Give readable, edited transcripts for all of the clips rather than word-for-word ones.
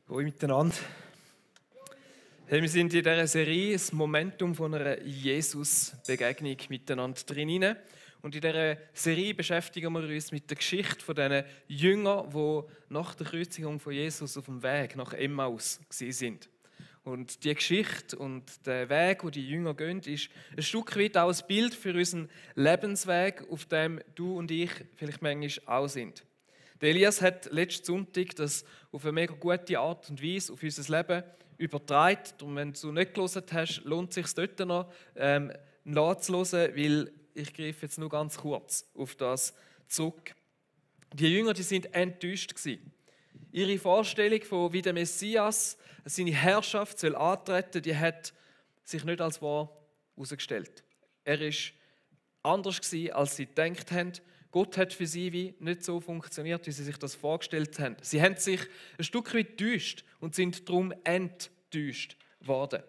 Hallo miteinander. Hey, wir sind in dieser Serie das Momentum von einer Jesus-Begegnung miteinander drin. Und in dieser Serie beschäftigen wir uns mit der Geschichte von diesen Jüngern, die nach der Kreuzigung von Jesus auf dem Weg nach Emmaus sind. Und die Geschichte und der Weg, wo die Jünger gehen, ist ein Stück weit auch ein Bild für unseren Lebensweg, auf dem du und ich vielleicht manchmal auch sind. Der Elias hat letzten Sonntag das auf eine mega gute Art und Weise auf unser Leben übertragen. Darum, wenn du nicht gelesen hast, lohnt es sich dort noch nachzuhören, weil ich greife jetzt nur ganz kurz auf das zurück. Die Jünger, die sind enttäuscht gewesen. Ihre Vorstellung von wie der Messias seine Herrschaft soll antreten, die hat sich nicht als wahr herausgestellt. Er ist anders gewesen, als sie gedacht haben. Gott hat für sie wie nicht so funktioniert, wie sie sich das vorgestellt haben. Sie haben sich ein Stück weit getäuscht und sind darum enttäuscht worden.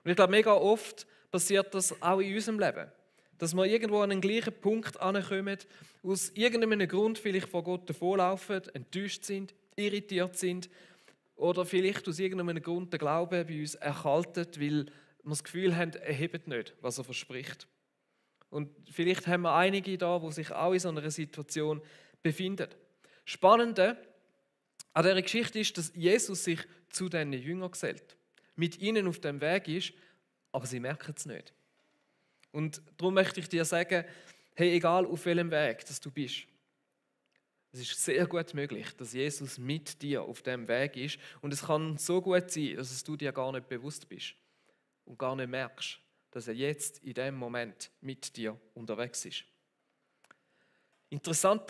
Und ich glaube, mega oft passiert das auch in unserem Leben. Dass wir irgendwo an einen gleichen Punkt ankommen, aus irgendeinem Grund vielleicht vor Gott davonlaufen, enttäuscht sind, irritiert sind oder vielleicht aus irgendeinem Grund der Glaube bei uns erkaltet, weil wir das Gefühl haben, er hebt nicht, was er verspricht. Und vielleicht haben wir einige da, die sich auch in so einer Situation befinden. Spannende an dieser Geschichte ist, dass Jesus sich zu diesen Jüngern gesellt, mit ihnen auf dem Weg ist, aber sie merken es nicht. Und darum möchte ich dir sagen, hey, egal auf welchem Weg dass du bist, es ist sehr gut möglich, dass Jesus mit dir auf dem Weg ist. Und es kann so gut sein, dass es du dir gar nicht bewusst bist und gar nicht merkst, dass er jetzt in dem Moment mit dir unterwegs ist. Interessant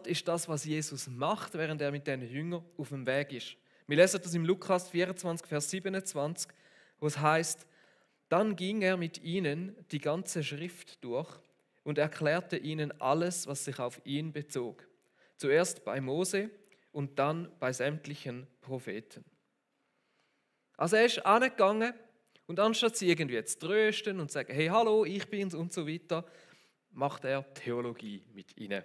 ist das, was Jesus macht, während er mit den Jüngern auf dem Weg ist. Wir lesen das im Lukas 24, Vers 27, wo es heißt: Dann ging er mit ihnen die ganze Schrift durch und erklärte ihnen alles, was sich auf ihn bezog. Zuerst bei Mose und dann bei sämtlichen Propheten. Also er ist angegangen und anstatt sie irgendwie zu trösten und zu sagen, hey, hallo, ich bin's und so weiter, macht er Theologie mit ihnen.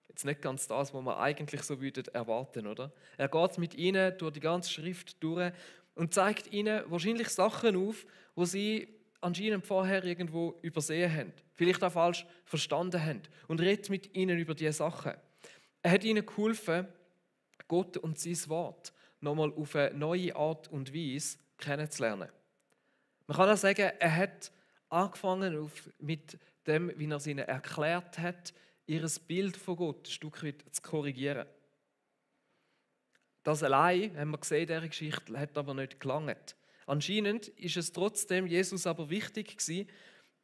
Jetzt nicht ganz das, was man eigentlich so erwarten, oder? Er geht mit ihnen durch die ganze Schrift durch und zeigt ihnen wahrscheinlich Sachen auf, wo sie anscheinend vorher irgendwo übersehen haben, vielleicht auch falsch verstanden haben und redet mit ihnen über diese Sachen. Er hat ihnen geholfen, Gott und sein Wort nochmal auf eine neue Art und Weise kennenzulernen. Man kann auch sagen, er hat angefangen mit dem, wie er es ihnen erklärt hat, ihr Bild von Gott ein Stück weit zu korrigieren. Das allein, haben wir gesehen in dieser Geschichte, hat aber nicht gelangt. Anscheinend ist es trotzdem Jesus aber wichtig gewesen,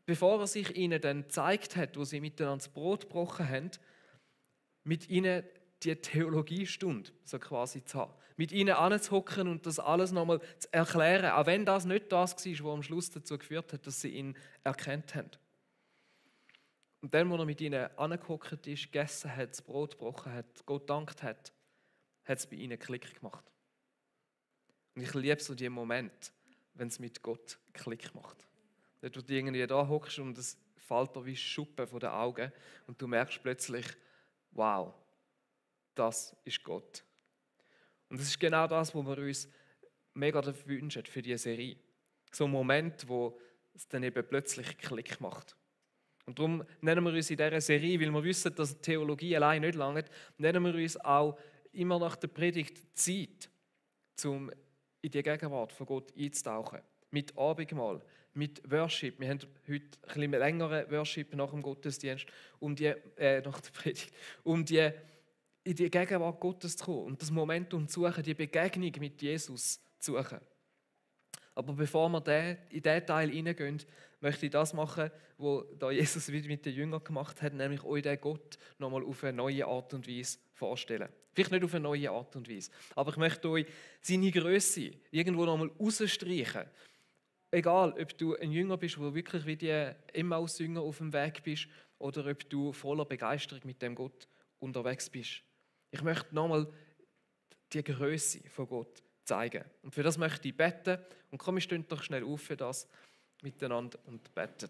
bevor er sich ihnen dann gezeigt hat, wo sie miteinander das Brot gebrochen haben, mit ihnen die Theologiestunde so quasi zu haben. Mit ihnen anzuhocken und das alles nochmal zu erklären, auch wenn das nicht das war, was am Schluss dazu geführt hat, dass sie ihn erkannt haben. Und dann, wo er mit ihnen angehockt ist, gegessen hat, das Brot gebrochen hat, Gott gedankt hat, hat es bei ihnen Klick gemacht. Und ich liebe so diesen Moment, wenn es mit Gott Klick macht. Wenn du irgendwie da hockst und es fällt dir wie Schuppen von den Augen und du merkst plötzlich, wow, das ist Gott. Und das ist genau das, was wir uns mega wünschen für diese Serie. So ein Moment, wo es dann eben plötzlich Klick macht. Und darum nennen wir uns in dieser Serie, weil wir wissen, dass Theologie allein nicht langt, nennen wir uns auch immer nach der Predigt Zeit, um in die Gegenwart von Gott einzutauchen. Mit Abendmahl, mit Worship. Wir haben heute ein bisschen längeren Worship nach dem Gottesdienst, nach der Predigt, in die Gegenwart Gottes zu kommen und das Momentum zu suchen, die Begegnung mit Jesus zu suchen. Aber bevor wir in diesen Teil hineingehen, möchte ich das machen, was da Jesus wieder mit den Jüngern gemacht hat, nämlich euch den Gott nochmal auf eine neue Art und Weise vorstellen. Vielleicht nicht auf eine neue Art und Weise, aber ich möchte euch seine Grösse irgendwo nochmal rausstreichen. Egal, ob du ein Jünger bist, der wirklich wie die Emmaus-Jünger auf dem Weg bist, oder ob du voller Begeisterung mit dem Gott unterwegs bist. Ich möchte nochmal die Grösse von Gott zeigen. Und für das möchte ich beten. Und komm, wir stehen doch schnell auf für das miteinander und beten.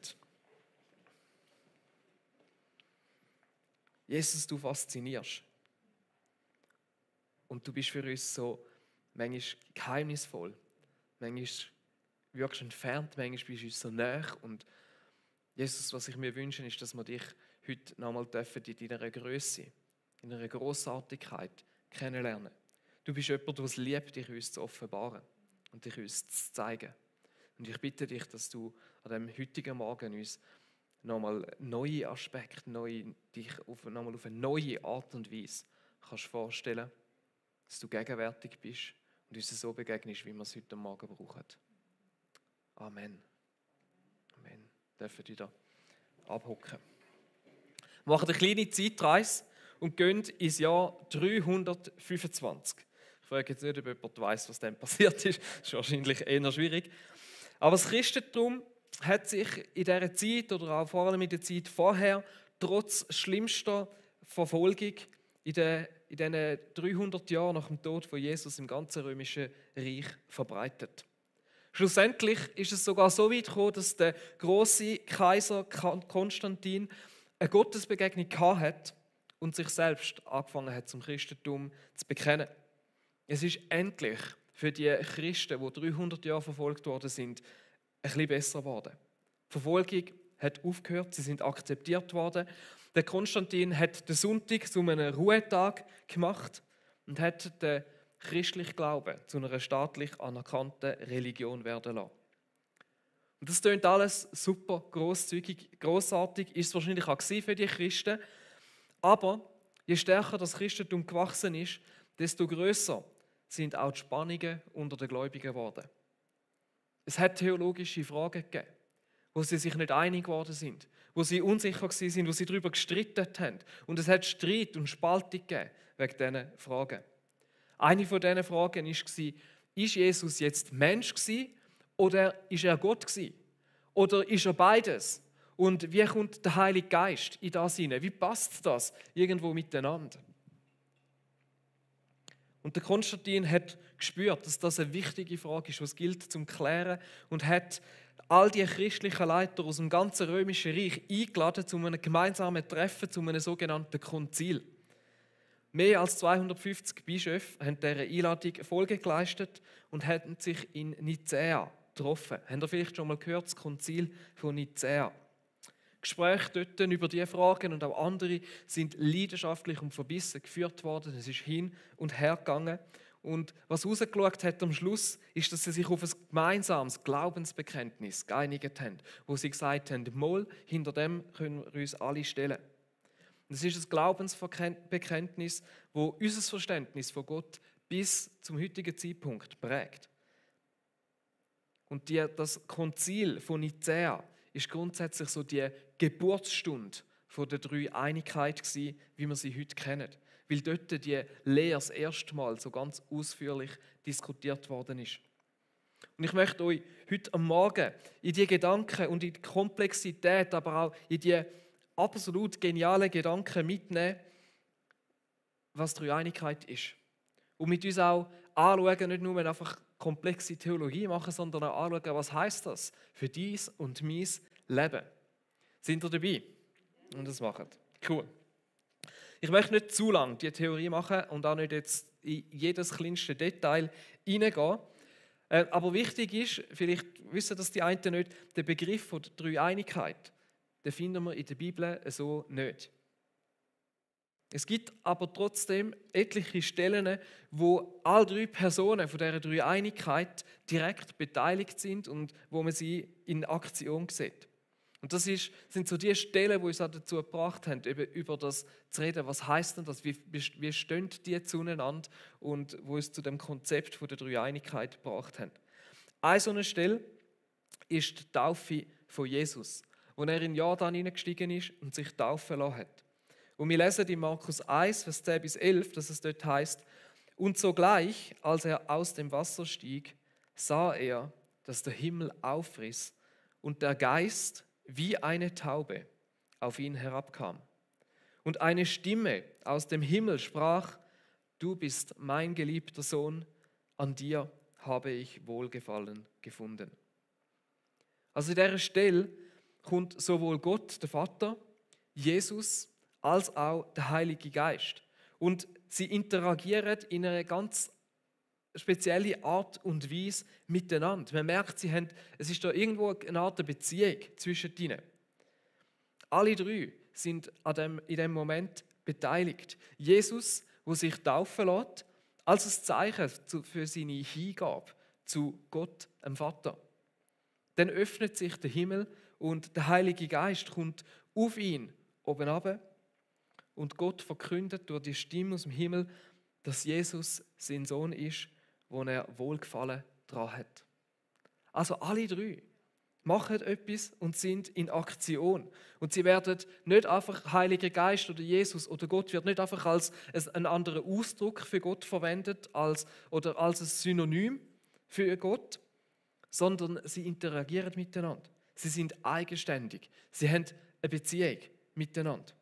Jesus, du faszinierst. und du bist für uns so manchmal geheimnisvoll, manchmal wirkst du entfernt, manchmal bist du uns so nah. Und Jesus, was ich mir wünsche, ist, dass wir dich heute nochmal in deiner Größe, in deiner Grossartigkeit kennenlernen. Du bist jemand, der es liebt, dich uns zu offenbaren und dich uns zu zeigen. Und ich bitte dich, dass du an diesem heutigen Morgen uns nochmal neue Aspekte, dich nochmal auf eine neue Art und Weise kannst vorstellen, dass du gegenwärtig bist und uns so begegnest, wie wir es heute Morgen brauchen. Amen. Amen. Dürfen wir da abhocken. Wir machen eine kleine Zeitreise und gehen ins Jahr 325. Ich frage jetzt nicht, ob jemand weiss, was dann passiert ist. Das ist wahrscheinlich eher schwierig. Aber das Christentum hat sich in dieser Zeit oder auch vor allem in der Zeit vorher trotz schlimmster Verfolgung in diesen 300 Jahren nach dem Tod von Jesus im ganzen römischen Reich verbreitet. Schlussendlich ist es sogar so weit gekommen, dass der große Kaiser Konstantin eine Gottesbegegnung hatte und sich selbst angefangen hat, zum Christentum zu bekennen. Es ist endlich für die Christen, die 300 Jahre verfolgt worden sind, ein bisschen besser geworden. Die Verfolgung hat aufgehört, sie sind akzeptiert worden. Der Konstantin hat den Sonntag zu einem Ruhetag gemacht und hat den christlichen Glauben zu einer staatlich anerkannten Religion werden lassen. Und das klingt alles super grosszügig, grossartig, ist es wahrscheinlich auch für die Christen. Aber je stärker das Christentum gewachsen ist, desto grösser sind auch die Spannungen unter den Gläubigen geworden. Es hat theologische Fragen gegeben, wo sie sich nicht einig geworden sind, wo sie unsicher waren, wo sie darüber gestritten haben. Und es hat Streit und Spaltung gegeben wegen diesen Fragen. Eine von diesen Fragen war, ist Jesus jetzt Mensch gewesen, oder ist er Gott gewesen? Oder ist er beides? Und wie kommt der Heilige Geist in das hinein? Wie passt das irgendwo miteinander? Und der Konstantin hat gespürt, dass das eine wichtige Frage ist, was gilt zum Klären, und hat all die christlichen Leiter aus dem ganzen römischen Reich eingeladen zu einem gemeinsamen Treffen, zu einem sogenannten Konzil. Mehr als 250 Bischöfe haben dieser Einladung Folge geleistet und haben sich in Nicäa getroffen. Habt ihr vielleicht schon mal gehört, das Konzil von Nicäa? Gespräche dort über diese Fragen und auch andere sind leidenschaftlich und verbissen geführt worden. Es ist hin und her gegangen. Und was rausgeschaut hat am Schluss, ist, dass sie sich auf ein gemeinsames Glaubensbekenntnis geeinigt haben, wo sie gesagt haben, mal, hinter dem können wir uns alle stellen. Das ist ein Glaubensbekenntnis, das unser Verständnis von Gott bis zum heutigen Zeitpunkt prägt. Und das Konzil von Nicäa ist grundsätzlich so die Geburtsstunde von der Dreieinigkeit gewesen, wie wir sie heute kennen. Weil dort die Lehre das erste Mal so ganz ausführlich diskutiert worden ist. Und ich möchte euch heute am Morgen in die Gedanken und in die Komplexität, aber auch in die absolut genialen Gedanken mitnehmen, was Dreieinigkeit ist. Und mit uns auch anschauen, nicht nur einfach komplexe Theologie machen, sondern auch anschauen, was heisst das für dies und mein Leben. Sind ihr dabei? Und das machen. Cool. Ich möchte nicht zu lange die Theorie machen und auch nicht jetzt in jedes kleinste Detail hineingehen. Aber wichtig ist, vielleicht wissen das die einen nicht, der Begriff von der Dreieinigkeit, den finden wir in der Bibel so nicht. Es gibt aber trotzdem etliche Stellen, wo all drei Personen von dieser Dreieinigkeit direkt beteiligt sind und wo man sie in Aktion sieht. Und das sind so die Stellen, die uns auch dazu gebracht haben, über das zu reden. Was heisst denn das? Wie stehen die zueinander? Und wo uns zu dem Konzept von der Dreieinigkeit gebracht haben. Eine so eine Stelle ist die Taufe von Jesus, wo er in den Jordan hineingestiegen ist und sich taufen lassen hat. Und wir lesen in Markus 1, Vers 10 bis 11, dass es dort heißt: Und sogleich, als er aus dem Wasser stieg, sah er, dass der Himmel aufriss und der Geist wie eine Taube auf ihn herabkam. Und eine Stimme aus dem Himmel sprach: Du bist mein geliebter Sohn, an dir habe ich Wohlgefallen gefunden. Also in dieser Stelle kommt sowohl Gott, der Vater, Jesus, als auch der Heilige Geist Und sie interagieren in einer ganz speziellen Art und Weise miteinander. Man merkt, es ist da irgendwo eine Art Beziehung zwischen ihnen. Alle drei sind in dem Moment beteiligt. Jesus, der sich taufen lässt, als ein Zeichen für seine Hingabe zu Gott, dem Vater. Dann öffnet sich der Himmel und der Heilige Geist kommt auf ihn oben runter und Gott verkündet durch die Stimme aus dem Himmel, dass Jesus sein Sohn ist, wo er Wohlgefallen daran hat. Also alle drei machen etwas und sind in Aktion. Und sie werden nicht einfach Heiliger Geist oder Jesus oder Gott wird nicht einfach als ein anderer Ausdruck für Gott verwendet oder als ein Synonym für Gott, sondern sie interagieren miteinander. Sie sind eigenständig. Sie haben eine Beziehung miteinander.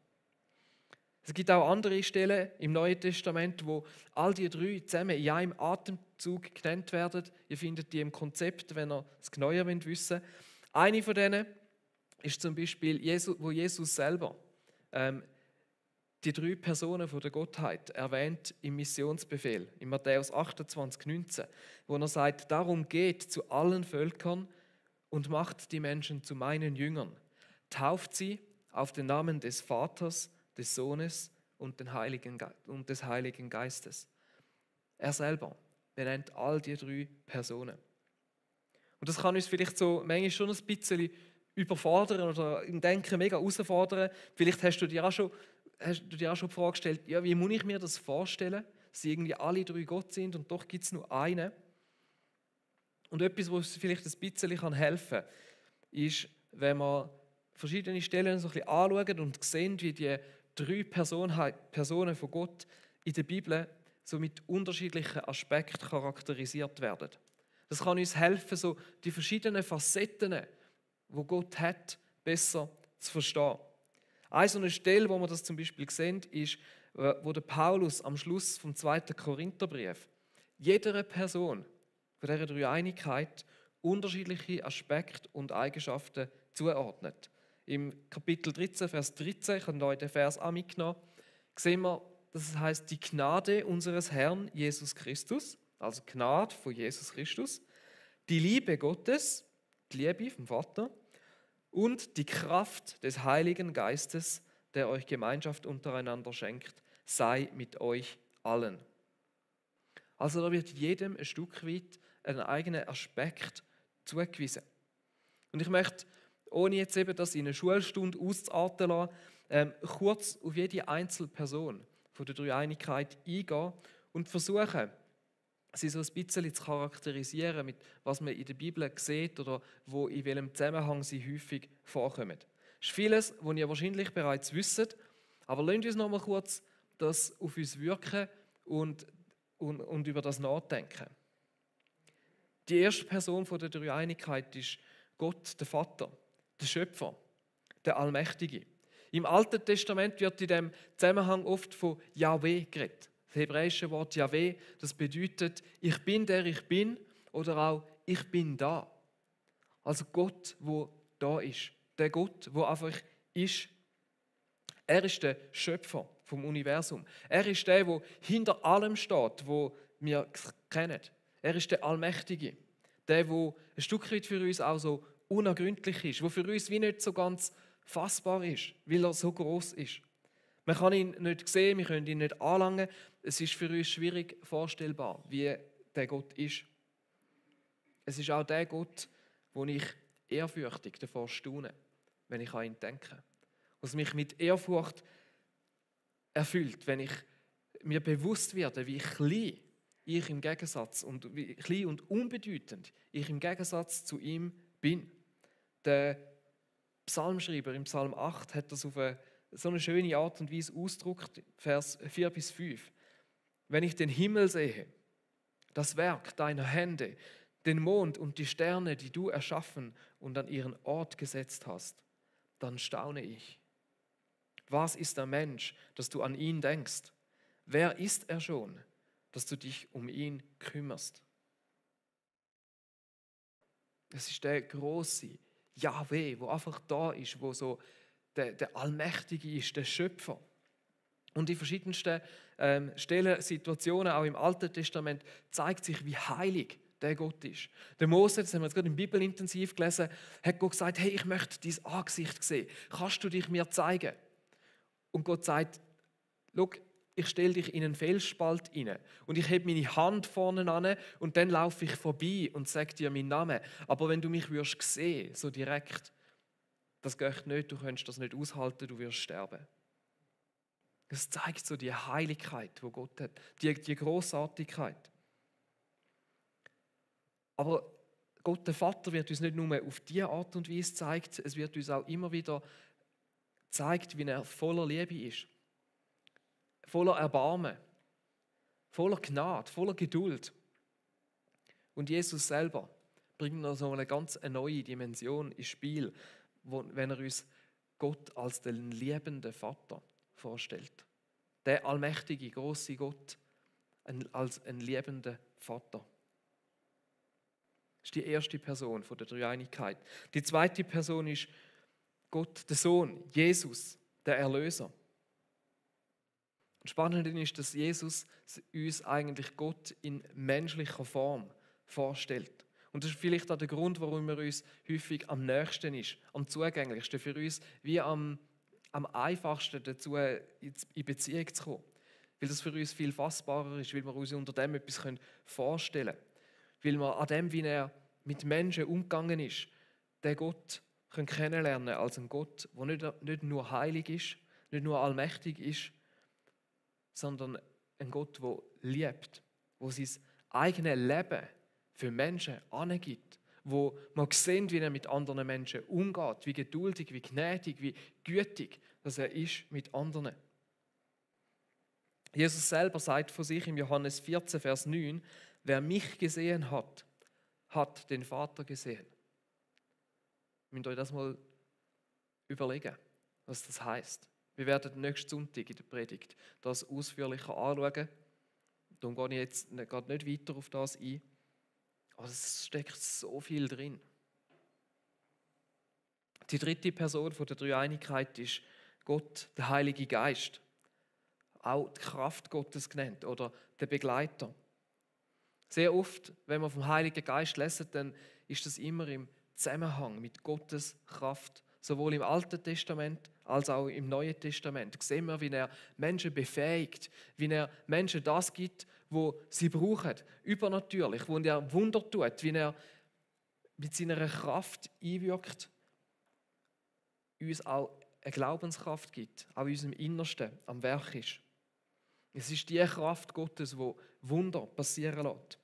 Es gibt auch andere Stellen im Neuen Testament, wo all die drei zusammen in einem Atemzug genannt werden. Ihr findet die im Konzept, wenn ihr es genauer wissen wollt. Eine von denen ist zum Beispiel, wo Jesus selber die drei Personen von der Gottheit erwähnt im Missionsbefehl, in Matthäus 28,19, wo er sagt, darum geht zu allen Völkern und macht die Menschen zu meinen Jüngern. Tauft sie auf den Namen des Vaters, des Sohnes und des Heiligen Geistes. Er selber benennt all die drei Personen. Und das kann uns vielleicht so manchmal schon ein bisschen überfordern oder im Denken mega herausfordern. Vielleicht hast du dir auch schon die Frage gestellt, ja, wie muss ich mir das vorstellen, dass sie irgendwie alle drei Gott sind und doch gibt es nur einen. Und etwas, was uns vielleicht ein bisschen helfen kann, ist, wenn wir verschiedene Stellen so ein bisschen anschauen und sehen, wie die drei Personen von Gott in der Bibel so mit unterschiedlichen Aspekten charakterisiert werden. Das kann uns helfen, so die verschiedenen Facetten, die Gott hat, besser zu verstehen. Eine so eine Stelle, wo wir das zum Beispiel sehen, ist, wo der Paulus am Schluss vom 2. Korintherbrief jeder Person von dieser Dreieinigkeit unterschiedliche Aspekte und Eigenschaften zuordnet. Im Kapitel 13, Vers 13, ich habe euch den Vers auch mitgenommen, sehen wir, dass es heißt, die Gnade unseres Herrn Jesus Christus, also Gnade von Jesus Christus, die Liebe Gottes, die Liebe vom Vater und die Kraft des Heiligen Geistes, der euch Gemeinschaft untereinander schenkt, sei mit euch allen. Also da wird jedem ein Stück weit einen eigenen Aspekt zugewiesen. Und ich möchte, ohne jetzt eben das in eine Schulstunde auszuarten lassen, kurz auf jede einzelne Person von der Dreieinigkeit eingehen und versuchen, sie so ein bisschen zu charakterisieren, mit was man in der Bibel sieht oder in welchem Zusammenhang sie häufig vorkommen. Es ist vieles, was ihr wahrscheinlich bereits wisst, aber lasst uns noch mal kurz das auf uns wirken und über das nachdenken. Die erste Person von der Dreieinigkeit ist Gott, der Vater, der Schöpfer, der Allmächtige. Im Alten Testament wird in diesem Zusammenhang oft von Jahwe geredet. Das hebräische Wort Jahwe, das bedeutet, ich bin der ich bin oder auch ich bin da. Also Gott, wo da ist. Der Gott, wo einfach ist. Er ist der Schöpfer vom Universum. Er ist der, der hinter allem steht, wo wir kennen. Er ist der Allmächtige. Der, der ein Stück weit für uns auch so unergründlich ist, der für uns wie nicht so ganz fassbar ist, weil er so groß ist. Man kann ihn nicht sehen, wir können ihn nicht anlangen. Es ist für uns schwierig vorstellbar, wie der Gott ist. Es ist auch der Gott, wo ich ehrfürchtig davor staune, wenn ich an ihn denke. Was mich mit Ehrfurcht erfüllt, wenn ich mir bewusst werde, wie klein ich im Gegensatz und wie klein und unbedeutend ich im Gegensatz zu ihm bin. Der Psalmschreiber im Psalm 8 hat das auf so eine schöne Art und Weise ausgedrückt, Vers 4 bis 5. Wenn ich den Himmel sehe, das Werk deiner Hände, den Mond und die Sterne, die du erschaffen und an ihren Ort gesetzt hast, dann staune ich. Was ist der Mensch, dass du an ihn denkst? Wer ist er schon, dass du dich um ihn kümmerst? Es ist der große Jahwe, wo einfach da ist, wo so der Allmächtige ist, der Schöpfer. Und in verschiedensten Stellen, Situationen, auch im Alten Testament, zeigt sich, wie heilig der Gott ist. Der Mose, das haben wir jetzt gerade in der Bibel intensiv gelesen, hat Gott gesagt, hey, ich möchte dein Angesicht sehen. Kannst du dich mir zeigen? Und Gott sagt, schau, ich stelle dich in einen Felsspalt rein und ich hebe meine Hand vorne an und dann laufe ich vorbei und sage dir meinen Namen. Aber wenn du mich würdest sehen, so direkt, das geht nicht, du könntest das nicht aushalten, du wirst sterben. Das zeigt so die Heiligkeit, die Gott hat, die Grossartigkeit. Aber Gott, der Vater, wird uns nicht nur auf diese Art und Weise gezeigt, es wird uns auch immer wieder gezeigt, wie er voller Liebe ist, voller Erbarmen, voller Gnade, voller Geduld. Und Jesus selber bringt noch so eine ganz neue Dimension ins Spiel, wenn er uns Gott als den liebenden Vater vorstellt. Der allmächtige, große Gott als ein liebender Vater. Das ist die erste Person von der Dreieinigkeit. Die zweite Person ist Gott, der Sohn, Jesus, der Erlöser. Und spannend ist, dass Jesus uns eigentlich Gott in menschlicher Form vorstellt. Und das ist vielleicht auch der Grund, warum er uns häufig am nächsten ist, am zugänglichsten für uns, wie am einfachsten dazu in Beziehung zu kommen. Weil das für uns viel fassbarer ist, weil wir uns unter dem etwas vorstellen können. Weil wir an dem, wie er mit Menschen umgegangen ist, den Gott kennenlernen als einen Gott, der nicht nur heilig ist, nicht nur allmächtig ist, sondern ein Gott, der liebt, der sein eigenes Leben für Menschen angibt, wo man sieht, wie er mit anderen Menschen umgeht, wie geduldig, wie gnädig, wie gütig, dass er ist mit anderen. Jesus selber sagt von sich im Johannes 14, Vers 9, wer mich gesehen hat, hat den Vater gesehen. Ihr müsst euch das mal überlegen, was das heißt. Wir werden nächsten Sonntag in der Predigt das ausführlicher anschauen. Darum gehe ich jetzt nicht weiter auf das ein. Aber es steckt so viel drin. Die dritte Person von der Dreieinigkeit ist Gott, der Heilige Geist. Auch die Kraft Gottes genannt oder der Begleiter. Sehr oft, wenn wir vom Heiligen Geist lesen, dann ist das immer im Zusammenhang mit Gottes Kraft. Sowohl im Alten Testament als auch im Neuen Testament sehen wir, wie er Menschen befähigt, wie er Menschen das gibt, wo sie brauchen, übernatürlich, wo er Wunder tut, wie er mit seiner Kraft einwirkt, uns auch eine Glaubenskraft gibt, auch in unserem Innersten am Werk ist. Es ist die Kraft Gottes, die Wunder passieren lässt.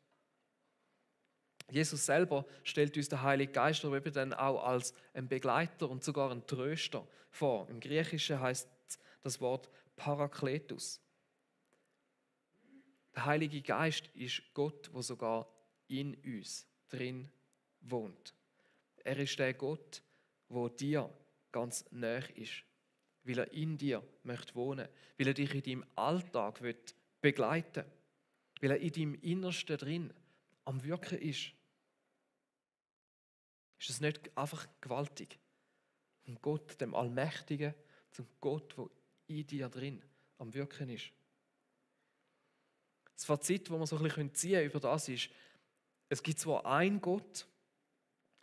Jesus selber stellt uns den Heiligen Geist aber eben dann auch als ein Begleiter und sogar ein Tröster vor. Im Griechischen heißt das Wort Parakletos. Der Heilige Geist ist Gott, der sogar in uns drin wohnt. Er ist der Gott, der dir ganz nahe ist, weil er in dir möchte wohnen, weil er dich in deinem Alltag begleiten will, weil er in deinem Innersten drin am Wirken ist. Ist das nicht einfach gewaltig? Von Gott, dem Allmächtigen, zum Gott, der in dir drin am Wirken ist. Das Fazit, das wir so ein bisschen ziehen über das ist, es gibt zwar einen Gott,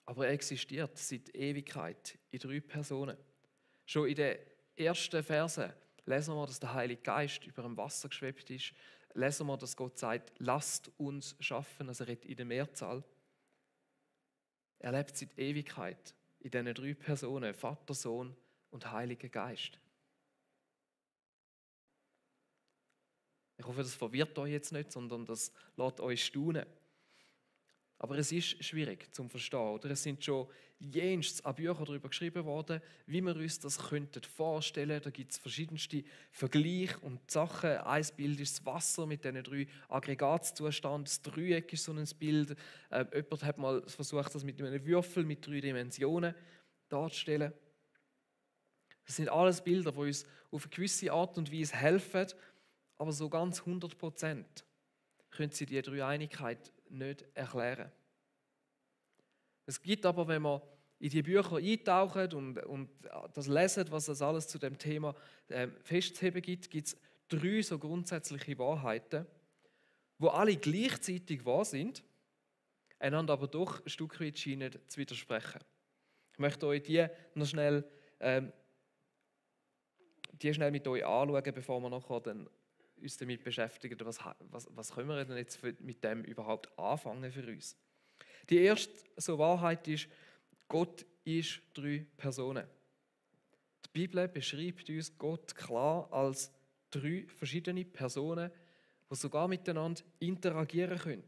aber er existiert seit Ewigkeit in 3 Personen. Schon in den ersten Versen lesen wir, dass der Heilige Geist über dem Wasser geschwebt ist. Lesen wir, dass Gott sagt, lasst uns schaffen, also er redet in der Mehrzahl. Er lebt seit Ewigkeit in diesen 3 Personen, Vater, Sohn und Heiliger Geist. Ich hoffe, das verwirrt euch jetzt nicht, sondern das lässt euch staunen. Aber es ist schwierig zum Verstehen. Oder? Es sind schon jenseits an Büchern darüber geschrieben worden, wie wir uns das vorstellen könnten. Da gibt es verschiedenste Vergleiche und Sachen. Ein Bild ist das Wasser mit diesen 3 Aggregatzuständen. Das Dreieck ist so ein Bild. Jemand hat mal versucht, das mit einem Würfel mit 3 Dimensionen darzustellen. Das sind alles Bilder, die uns auf eine gewisse Art und Weise helfen, aber so ganz 100% können sie die Dreieinigkeit nicht erklären. Es gibt aber, wenn man in die Bücher eintaucht und das lesen, was es alles zu dem Thema festzuheben gibt, gibt es drei so grundsätzliche Wahrheiten, wo alle gleichzeitig wahr sind, einander aber doch ein Stück weit scheinen zu widersprechen. Ich möchte euch die noch schnell mit euch anschauen, bevor wir nachher dann uns damit beschäftigen, was können wir denn jetzt mit dem überhaupt anfangen für uns. Die erste so Wahrheit ist, Gott ist drei Personen. Die Bibel beschreibt uns Gott klar als drei verschiedene Personen, die sogar miteinander interagieren können.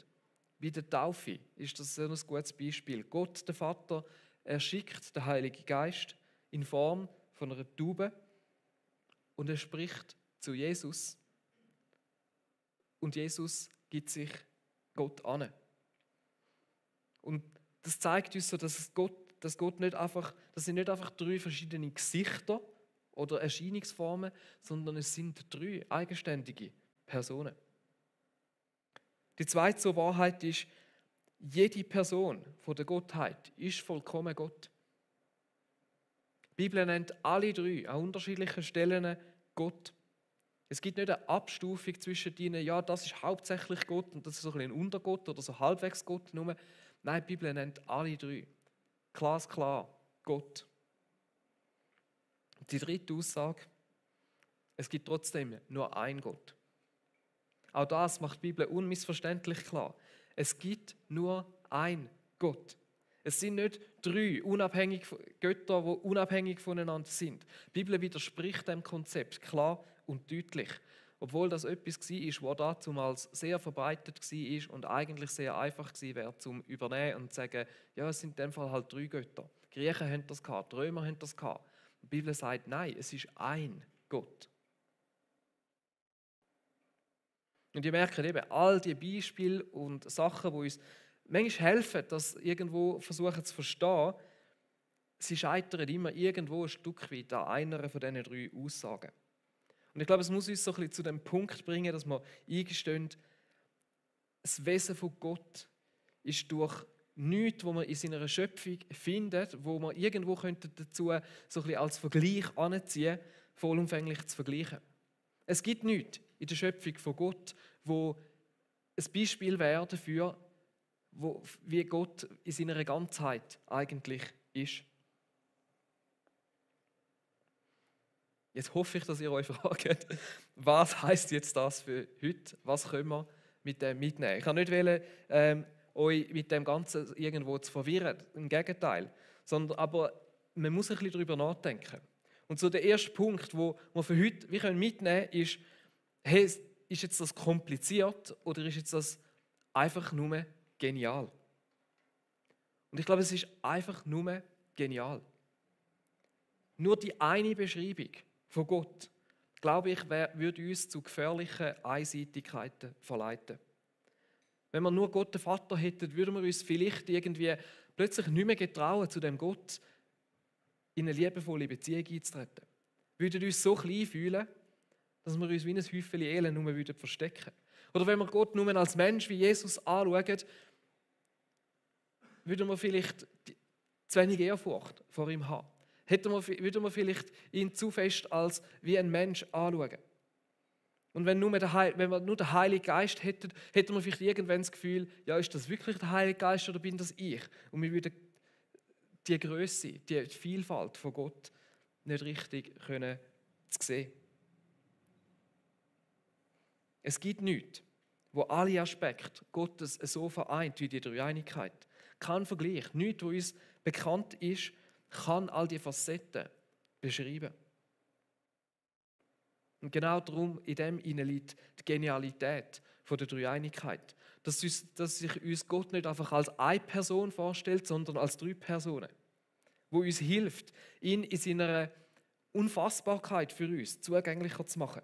Bei der Taufe ist das ein gutes Beispiel. Gott, der Vater, er schickt den Heiligen Geist in Form von einer Taube und er spricht zu Jesus. Und Jesus gibt sich Gott an. Und das zeigt uns so, dass Gott nicht einfach, das sind nicht einfach drei verschiedene Gesichter oder Erscheinungsformen, sondern es sind drei eigenständige Personen. Die zweite so Wahrheit ist, jede Person von der Gottheit ist vollkommen Gott. Die Bibel nennt alle drei an unterschiedlichen Stellen Gott. Es gibt nicht eine Abstufung zwischen ihnen, ja, das ist hauptsächlich Gott und das ist so ein Untergott oder so halbwegs Gott. Nur. Nein, die Bibel nennt alle drei. Glasklar, Gott. Die dritte Aussage, es gibt trotzdem nur einen Gott. Auch das macht die Bibel unmissverständlich klar. Es gibt nur einen Gott. Es sind nicht drei Götter, die unabhängig voneinander sind. Die Bibel widerspricht dem Konzept klar und deutlich. Obwohl das etwas war, was damals sehr verbreitet war und eigentlich sehr einfach gewesen wäre, zum übernehmen und zu sagen, ja, es sind in dem Fall halt drei Götter. Die Griechen haben das gehabt, die Römer haben das gehabt. Die Bibel sagt, nein, es ist ein Gott. Und ihr merkt eben, all die Beispiele und Sachen, die uns manchmal helfen, das irgendwo versuchen zu verstehen, sie scheitern immer irgendwo ein Stück weit an einer von diesen drei Aussagen. Und ich glaube, es muss uns so ein bisschen zu dem Punkt bringen, dass wir eingestehen, das Wesen von Gott ist durch nichts, was man in seiner Schöpfung findet, wo man irgendwo dazu so ein bisschen als Vergleich anziehen, vollumfänglich zu vergleichen. Es gibt nichts in der Schöpfung von Gott, wo ein Beispiel wäre dafür, wie Gott in seiner Ganzheit eigentlich ist. Jetzt hoffe ich, dass ihr euch fragt, was heisst jetzt das für heute? Was können wir mit dem mitnehmen? Ich kann nicht euch mit dem Ganzen irgendwo zu verwirren, im Gegenteil. Aber man muss ein bisschen darüber nachdenken. Und so der erste Punkt, den wir für heute mitnehmen können, ist, hey, ist jetzt das kompliziert oder ist jetzt das einfach nur genial? Und ich glaube, es ist einfach nur genial. Nur die eine Beschreibung von Gott, glaube ich, würde uns zu gefährlichen Einseitigkeiten verleiten. Wenn wir nur Gott den Vater hätten, würden wir uns vielleicht irgendwie plötzlich nicht mehr getrauen, zu dem Gott in eine liebevolle Beziehung einzutreten. Wir würden uns so klein fühlen, dass wir uns wie ein Häufchen Elend nur verstecken würden. Oder wenn wir Gott nur als Mensch wie Jesus anschauen, würden wir vielleicht zu wenig Ehrfurcht vor ihm haben. Würden wir vielleicht ihn zu fest als wie ein Mensch anschauen. Und wenn wir nur den Heiligen Geist hätten, hätten wir vielleicht irgendwann das Gefühl, ja, ist das wirklich der Heilige Geist oder bin das ich? Und wir würden die Größe, die Vielfalt von Gott nicht richtig können sehen. Es gibt nichts, wo alle Aspekte Gottes so vereint wie die Dreieinigkeit. Kein Vergleich, nichts, was uns bekannt ist, kann all die Facetten beschreiben. Und genau darum, in dem liegt die Genialität der Dreieinigkeit. Dass sich uns Gott nicht einfach als eine Person vorstellt, sondern als drei Personen, wo uns hilft, ihn in seiner Unfassbarkeit für uns zugänglicher zu machen.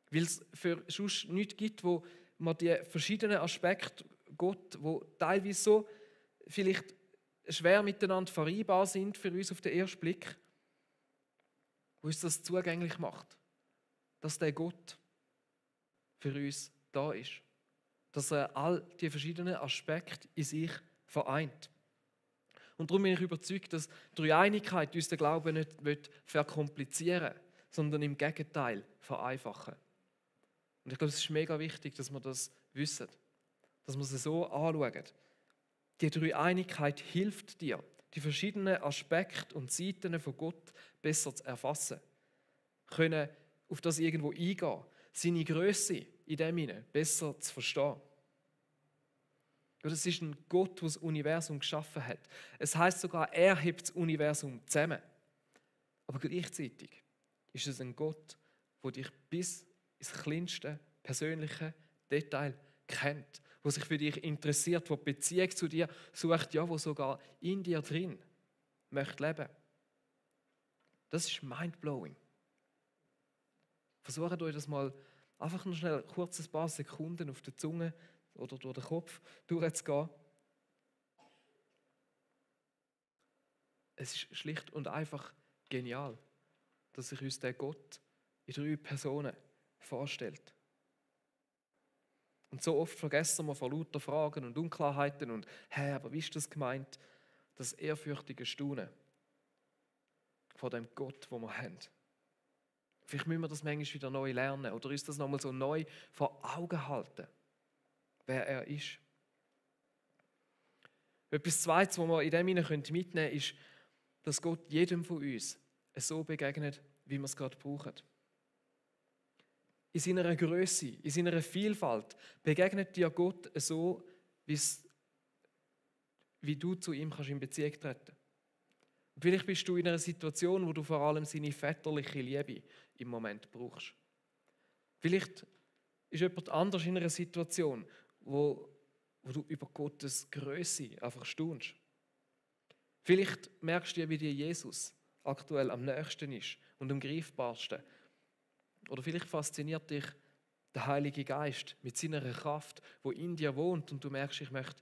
Weil es für sonst nichts gibt, wo man die verschiedenen Aspekte Gott, wo teilweise so vielleicht schwer miteinander vereinbar sind für uns auf den ersten Blick, wo uns das zugänglich macht, dass der Gott für uns da ist, dass er all die verschiedenen Aspekte in sich vereint. Und darum bin ich überzeugt, dass die Dreieinigkeit uns den Glauben nicht verkomplizieren will, sondern im Gegenteil vereinfachen. Und ich glaube, es ist mega wichtig, dass wir das wissen, dass wir es so anschauen. Die Dreieinigkeit hilft dir, die verschiedenen Aspekte und Seiten von Gott besser zu erfassen, können auf das irgendwo eingehen, seine Größe in dem hinein besser zu verstehen. Das ist ein Gott, der das Universum geschaffen hat. Es heißt sogar, er hebt das Universum zusammen. Aber gleichzeitig ist es ein Gott, der dich bis ins kleinste persönliche Detail kennt, der sich für dich interessiert, der Beziehung zu dir sucht, ja, wo sogar in dir drin möchte leben. Das ist mindblowing. Versucht euch das mal einfach noch schnell kurz ein paar Sekunden auf der Zunge oder durch den Kopf durchzugehen. Es ist schlicht und einfach genial, dass sich uns der Gott in 3 Personen vorstellt. Und so oft vergessen wir vor lauter Fragen und Unklarheiten und aber wie ist das gemeint? Das ehrfürchtige Staunen vor dem Gott, wo wir haben. Vielleicht müssen wir das manchmal wieder neu lernen oder uns das nochmal so neu vor Augen halten, wer er ist. Etwas Zweites, was wir in dem mitnehmen können, ist, dass Gott jedem von uns so begegnet, wie wir es gerade brauchen. In seiner Größe, in seiner Vielfalt begegnet dir Gott so, wie du zu ihm kannst in Beziehung treten. Und vielleicht bist du in einer Situation, wo du vor allem seine väterliche Liebe im Moment brauchst. Vielleicht ist jemand anders in einer Situation, wo du über Gottes Größe einfach staunst. Vielleicht merkst du, wie dir Jesus aktuell am nächsten ist und am greifbarsten. Oder vielleicht fasziniert dich der Heilige Geist mit seiner Kraft, wo in dir wohnt und du merkst, ich möchte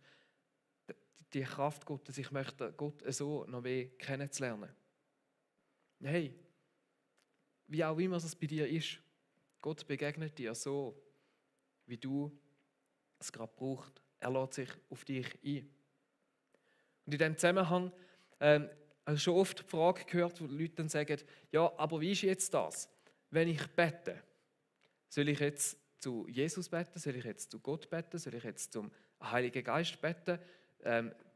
die Kraft Gottes, ich möchte Gott so noch mehr kennenzulernen. Hey, wie auch immer es bei dir ist, Gott begegnet dir so, wie du es gerade brauchst. Er lässt sich auf dich ein. Und in diesem Zusammenhang habe ich schon oft die Frage gehört, wo die Leute dann sagen, ja, aber wie ist jetzt das? Wenn ich bete, soll ich jetzt zu Jesus beten? Soll ich jetzt zu Gott beten? Soll ich jetzt zum Heiligen Geist beten?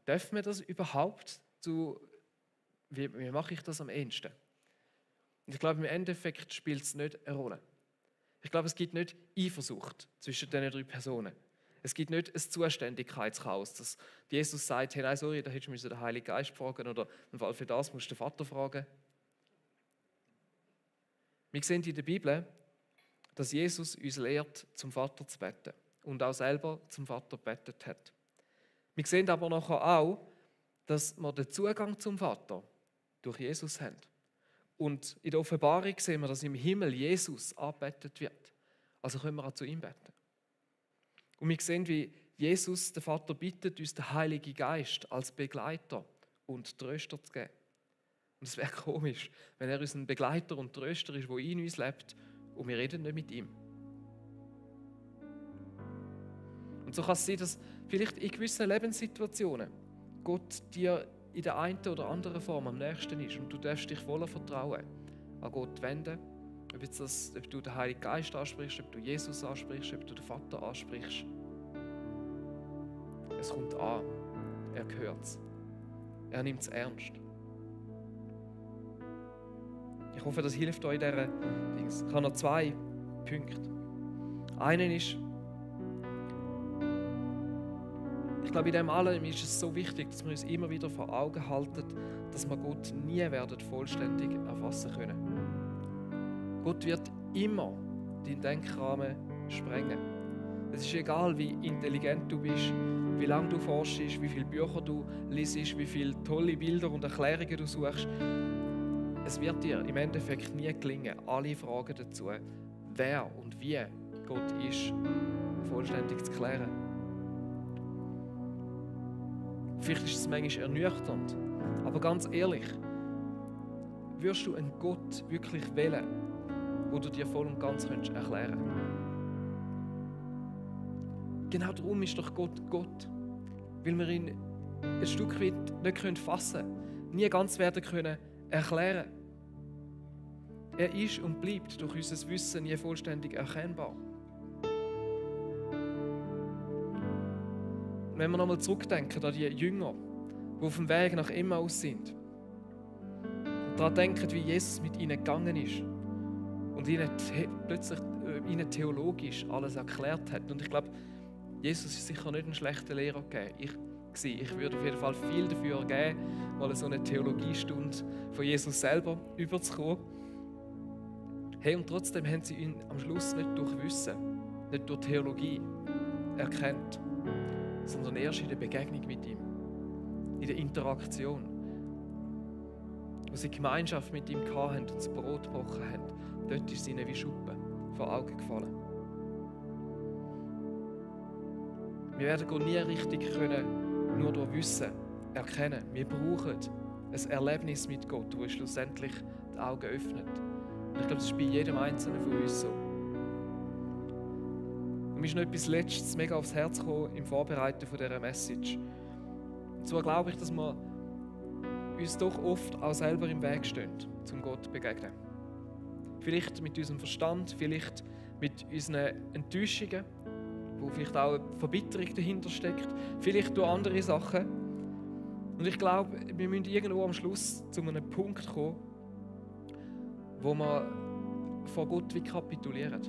Dürfen wir das überhaupt? Wie mache ich das am ehesten? Und ich glaube, im Endeffekt spielt es nicht eine Rolle. Ich glaube, es gibt nicht Eifersucht zwischen diesen 3 Personen. Es gibt nicht ein Zuständigkeitschaos, dass Jesus sagt, hey, nein, sorry, da hättest du den Heiligen Geist fragen oder im Fall für das musst du den Vater fragen. Wir sehen in der Bibel, dass Jesus uns lehrt, zum Vater zu beten und auch selber zum Vater gebetet hat. Wir sehen aber nachher auch, dass wir den Zugang zum Vater durch Jesus haben. Und in der Offenbarung sehen wir, dass im Himmel Jesus angebetet wird. Also können wir auch zu ihm beten. Und wir sehen, wie Jesus, der Vater, bittet, uns den Heiligen Geist als Begleiter und Tröster zu geben. Und es wäre komisch, wenn er uns ein Begleiter und Tröster ist, der in uns lebt und wir reden nicht mit ihm. Und so kann es sein, dass vielleicht in gewissen Lebenssituationen Gott dir in der einen oder anderen Form am nächsten ist und du darfst dich voller Vertrauen an Gott wenden. Ob du den Heiligen Geist ansprichst, ob du Jesus ansprichst, ob du den Vater ansprichst. Es kommt an. Er hört es. Er nimmt es ernst. Ich hoffe, das hilft euch in dieser Dings. Ich habe noch 2 Punkte. Einen ist, ich glaube, in dem allem ist es so wichtig, dass wir uns immer wieder vor Augen halten, dass wir Gott nie werden vollständig erfassen können. Gott wird immer deinen Denkrahmen sprengen. Es ist egal, wie intelligent du bist, wie lange du forschst, wie viele Bücher du liest, wie viele tolle Bilder und Erklärungen du suchst. Es wird dir im Endeffekt nie gelingen, alle Fragen dazu, wer und wie Gott ist, vollständig zu klären. Vielleicht ist es manchmal ernüchternd, aber ganz ehrlich, würdest du einen Gott wirklich wählen, wo du dir voll und ganz erklären kannst? Genau darum ist doch Gott Gott, weil wir ihn ein Stück weit nicht fassen können, nie ganz werden können erklären. Er ist und bleibt durch unser Wissen nie vollständig erkennbar. Und wenn wir nochmal zurückdenken an die Jünger, die auf dem Weg nach Emmaus sind, und daran denken, wie Jesus mit ihnen gegangen ist und ihnen plötzlich theologisch alles erklärt hat. Und ich glaube, Jesus ist sicher nicht ein schlechter Lehrer gewesen. Ich würde auf jeden Fall viel dafür geben, mal so eine Theologiestunde von Jesus selber überzukommen. Hey, und trotzdem haben sie ihn am Schluss nicht durch Wissen, nicht durch Theologie erkannt, sondern erst in der Begegnung mit ihm, in der Interaktion, wo sie Gemeinschaft mit ihm hatten und das Brot gebrochen haben. Dort ist es ihnen wie Schuppen vor Augen gefallen. Wir werden Gott nie richtig können, nur durch Wissen erkennen. Wir brauchen ein Erlebnis mit Gott, das schlussendlich die Augen öffnet. Und ich glaube, das ist bei jedem Einzelnen von uns so. Und mir ist noch etwas Letztes mega aufs Herz gekommen im Vorbereiten von dieser Message. Und zwar glaube ich, dass wir uns doch oft auch selber im Weg stehen, zum Gott zu begegnen. Vielleicht mit unserem Verstand, vielleicht mit unseren Enttäuschungen, wo vielleicht auch eine Verbitterung dahinter steckt, vielleicht durch andere Sachen. Und ich glaube, wir müssen irgendwo am Schluss zu einem Punkt kommen, wo wir vor Gott wie kapitulieren.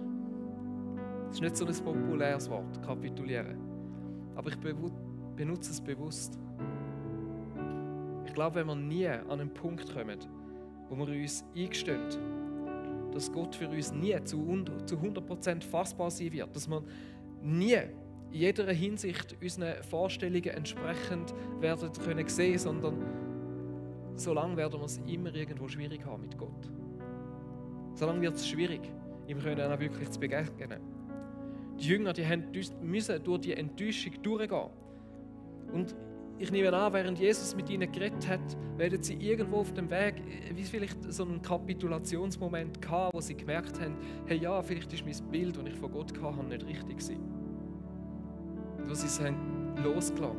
Das ist nicht so ein populäres Wort, kapitulieren. Aber ich benutze es bewusst. Ich glaube, wenn wir nie an einen Punkt kommen, wo wir uns eingestehen, dass Gott für uns nie zu 100% fassbar sein wird, dass wir nie in jeder Hinsicht unseren Vorstellungen entsprechend werden können sehen, sondern solange werden wir es immer irgendwo schwierig haben mit Gott. Solange wird es schwierig, ihm können auch wirklich zu begegnen. Die Jünger, müssen durch die Enttäuschung durchgehen. Und ich nehme an, während Jesus mit ihnen geredet hat, werden sie irgendwo auf dem Weg, wie vielleicht so einen Kapitulationsmoment gehabt, wo sie gemerkt haben, hey ja, vielleicht ist mein Bild, das ich von Gott hatte, nicht richtig gewesen. Und wo sie es haben losgelassen.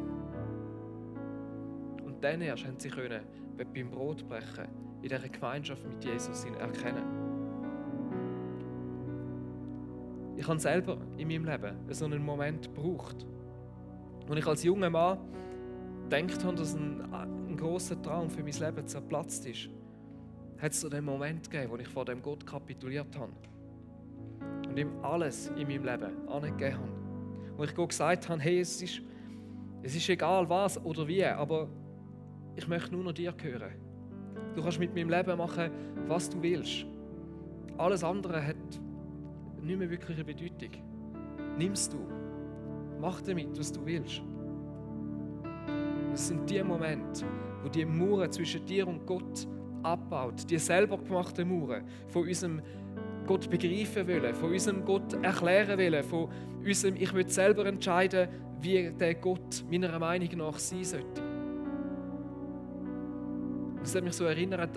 Und dann erst haben sie können, beim Brotbrechen in dieser Gemeinschaft mit Jesus erkennen. Ich habe selber in meinem Leben so einen Moment gebraucht. Und ich als junger Mann gedacht habe, dass ein grosser Traum für mein Leben zerplatzt ist, hat es so den Moment gegeben, wo ich vor dem Gott kapituliert habe. Und ihm alles in meinem Leben angegeben habe. Wo ich Gott gesagt habe, hey, es ist egal was oder wie, aber ich möchte nur noch dir gehören. Du kannst mit meinem Leben machen, was du willst. Alles andere hat nicht mehr wirklich eine Bedeutung. Nimmst du. Mach damit, was du willst. Das sind die Momente, wo die Mauern zwischen dir und Gott abbaut. Die selber gemachten Mauern von unserem Gott begreifen wollen, von unserem Gott erklären wollen, von unserem ich will selber entscheiden, wie der Gott meiner Meinung nach sein sollte. Das hat mich so erinnert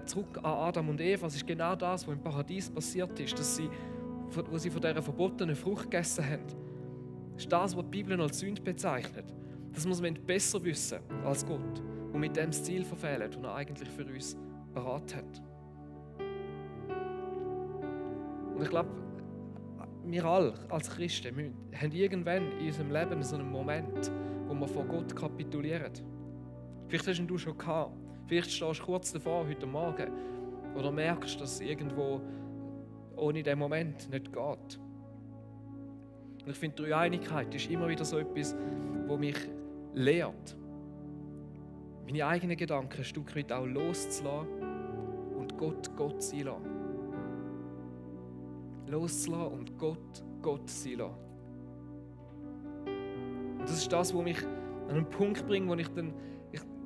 zurück an Adam und Eva. Es ist genau das, was im Paradies passiert ist, wo sie von dieser verbotenen Frucht gegessen haben. Das ist das, was die Bibel als Sünde bezeichnet. Dass wir es besser wissen als Gott und mit dem das Ziel verfehlen, das er eigentlich für uns parat hat. Und ich glaube, wir alle als Christen haben irgendwann in unserem Leben so einen Moment, wo wir vor Gott kapitulieren. Vielleicht hast du schon gehabt. Vielleicht stehst du kurz davor heute Morgen oder merkst, dass es irgendwo ohne diesen Moment nicht geht. Und ich finde, die Dreieinigkeit ist immer wieder so etwas, wo mich lehrt, meine eigenen Gedanken ein Stück weit auch loszulassen und Gott sein lassen. Loszulassen und Gott sein lassen. Und das ist das, was mich an einen Punkt bringt, wo ich dann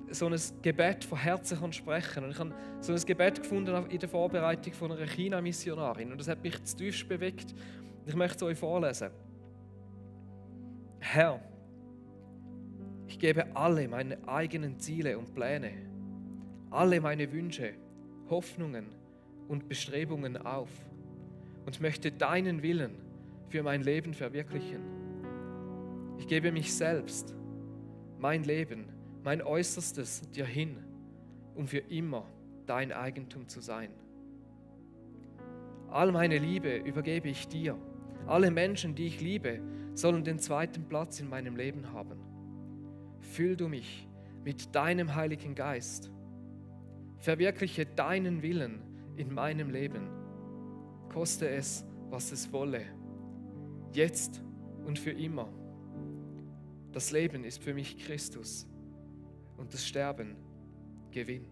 so ein Gebet von Herzen sprechen kann. Und ich habe so ein Gebet gefunden in der Vorbereitung von einer China-Missionarin. Und das hat mich zutiefst bewegt. Ich möchte es euch vorlesen. Herr, ich gebe alle meine eigenen Ziele und Pläne, alle meine Wünsche, Hoffnungen und Bestrebungen auf und möchte deinen Willen für mein Leben verwirklichen. Ich gebe mich selbst, mein Leben, mein Äußerstes dir hin, um für immer dein Eigentum zu sein. All meine Liebe übergebe ich dir. Alle Menschen, die ich liebe, sollen den zweiten Platz in meinem Leben haben. Füll du mich mit deinem Heiligen Geist. Verwirkliche deinen Willen in meinem Leben. Koste es, was es wolle. Jetzt und für immer. Das Leben ist für mich Christus und das Sterben Gewinn.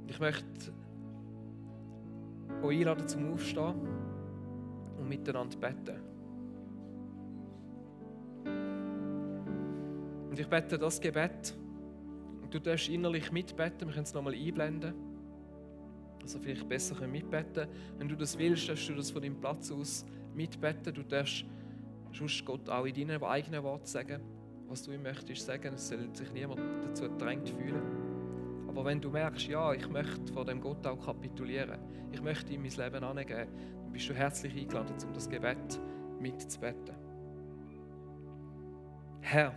Ich möchte euch einladen zum Aufstehen und miteinander beten. Und ich bete das Gebet und du darfst innerlich mitbeten. Wir können es nochmal einblenden, also vielleicht besser mitbeten können. Wenn du das willst, darfst du das von deinem Platz aus mitbeten. Du darfst sonst Gott auch in deinen eigenen Worten sagen, was du ihm möchtest sagen. Es soll sich niemand dazu gedrängt fühlen. Aber wenn du merkst, ja, ich möchte vor dem Gott auch kapitulieren, ich möchte ihm mein Leben angeben, dann bist du herzlich eingeladen, um das Gebet mitzubeten. Herr,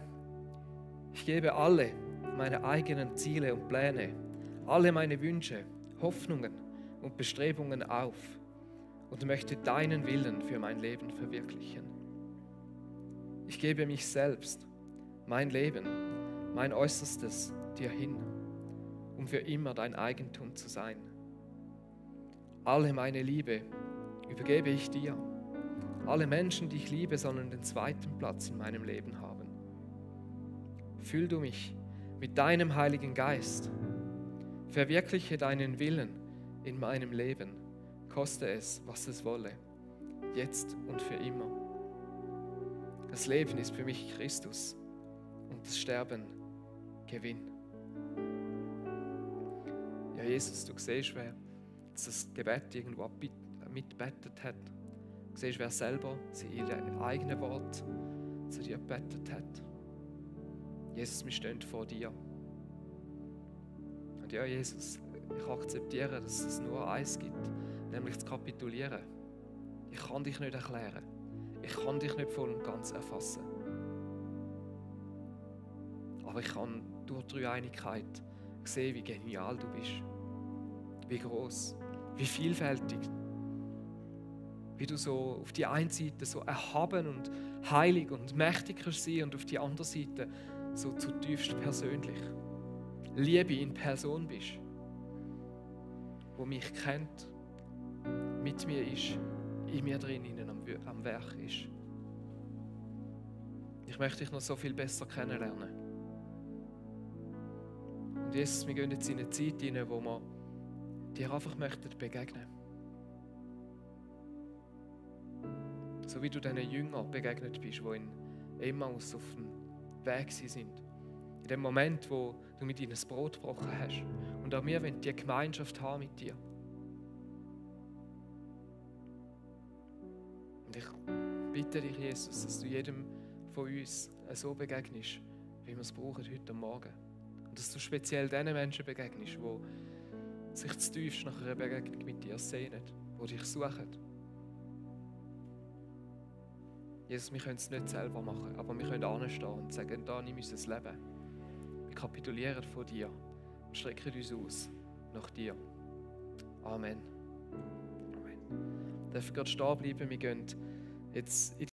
ich gebe alle meine eigenen Ziele und Pläne, alle meine Wünsche, Hoffnungen und Bestrebungen auf und möchte deinen Willen für mein Leben verwirklichen. Ich gebe mich selbst, mein Leben, mein Äußerstes dir hin, um für immer dein Eigentum zu sein. Alle meine Liebe übergebe ich dir. Alle Menschen, die ich liebe, sollen den zweiten Platz in meinem Leben haben. Füll du mich mit deinem Heiligen Geist. Verwirkliche deinen Willen in meinem Leben. Koste es, was es wolle. Jetzt und für immer. Das Leben ist für mich Christus und das Sterben Gewinn. Ja, Jesus, du siehst, wer das Gebet irgendwo mitbetet hat. Du siehst, wer selber in den eigenen Wort zu dir gebetet hat. Jesus, wir stehen vor dir. Und ja, Jesus, ich akzeptiere, dass es nur eins gibt, nämlich zu kapitulieren. Ich kann dich nicht erklären. Ich kann dich nicht voll und ganz erfassen. Aber ich kann durch die Dreieinigkeit sehen, wie genial du bist. Wie groß, wie vielfältig. Wie du so auf die einen Seite so erhaben und heilig und mächtig kannst sein und auf die andere Seite so zutiefst persönlich. Liebe in Person bist, wo mich kennt, mit mir ist, in mir drinnen am Werk ist. Ich möchte dich noch so viel besser kennenlernen. Und Jesus, wir gehen jetzt in eine Zeit hinein, wo wir dir einfach möchten begegnen. So wie du diesen Jüngern begegnet bist, die in Emmaus auf dem Weg sind. In dem Moment, wo du mit ihnen das Brot gebrochen hast. Und auch wir wollen die Gemeinschaft haben mit dir. Und ich bitte dich, Jesus, dass du jedem von uns so begegnest, wie wir es brauchen heute Morgen. Und dass du speziell den Menschen begegnest, die sich zu tiefst nach einer Begegnung mit dir sehnen, die dich suchen. Jesus, wir können es nicht selber machen, aber wir können anstehen und sagen, da nimm unser Leben. Wir kapitulieren vor dir und strecken uns aus nach dir. Amen. Amen. Wir dürfen gerade stehen bleiben, wir gehen jetzt in